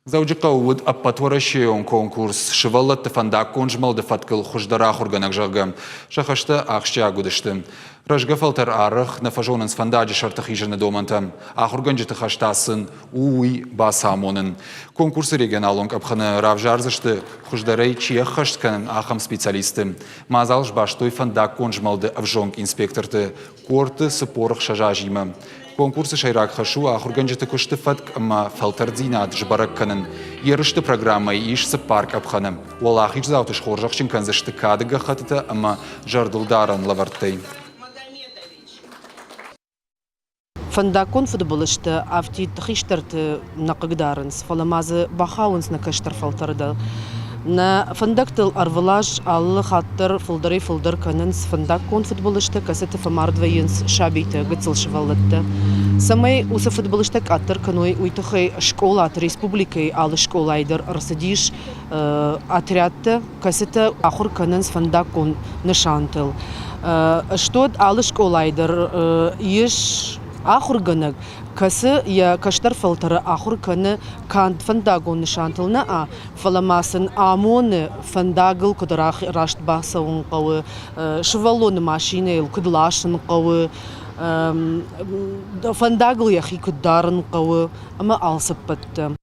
Дзӕуджыхъӕуы уыд ӕппӕтуӕрӕсейон конкурс «Сывӕллӕтты фӕндаггон змӕлды фӕткыл хуыздӕр ахуыргӕнӕг», зӕгъгӕ. Сӕ хӕстӕ ахсджиаг уыдысты. Рӕзгӕ фӕлтӕр арӕх нӕ фӕзонынц фӕндаджы сӕрты хизыны домӕнтӕ. Ахуыргӕнджыты хӕс та сын у уый бацамонын. Конкурсы регионалон къӕпхӕны равзардзысты, хуыздӕрӕй чи ӕххӕст кӕны, ахӕм специалистты. Мадзал сбастой фӕндаггон змӕлды ӕвзонг инспекторты къордты 46 азимӕ. Конкурсы сӕйраг хӕс у ахуыргӕнджыты куысты фӕтк ӕмӕ фӕлтӕрддзинад сбӕрӕг кӕнын. Ерысты программӕйы ис цыппар къӕпхӕны. Уӕлахиздзауты схорзӕхджын кӕндзысты кады гӕххӕттытӕ ӕмӕ зӕрдылдарӕн лӕвӕрттӕй. Фӕндаггон фыдбылызтӕ афтид хистӕрты нӕ хъыгдарынц, фӕлӕ ма дзы бахауынц нӕ кӕстӕр фӕлтӕры дӕр. Нӕ фӕндӕгтыл ӕрвылаз алы хатт дӕр фылдӕрӕй-фылдӕр кӕнынц фӕндаггон фыдбылызтӕ, кӕцыты фӕмард вӕййынц сабитӕ, гыццыл сывӕллӕттӕ. Цӕмӕй уыцы фыдбылызтӕ къаддӕр кӕной, уый тыххӕй скъолаты, республикӕйы алы скъолайы дӕр ӕрцыдис отрядтӕ, кӕцытӕ ахуыр кӕнынц фӕндаггон нысантыл. Стод алы скъолайы дӕр ис ахуыргӕнӕг, кӕцы йӕ кӕстӕр фӕлтӕры ахуыр кӕны канд фӕндагон нысантыл нӕ, фӕлӕ ма сын амоны фӕндагыл куыд раст бацӕуын хъӕуы, сывӕллоны машинӕйыл куыд ласын хъӕуы, фӕндагыл йӕхи куыд дарын хъӕуы ӕмӕ алцыппӕттӕ.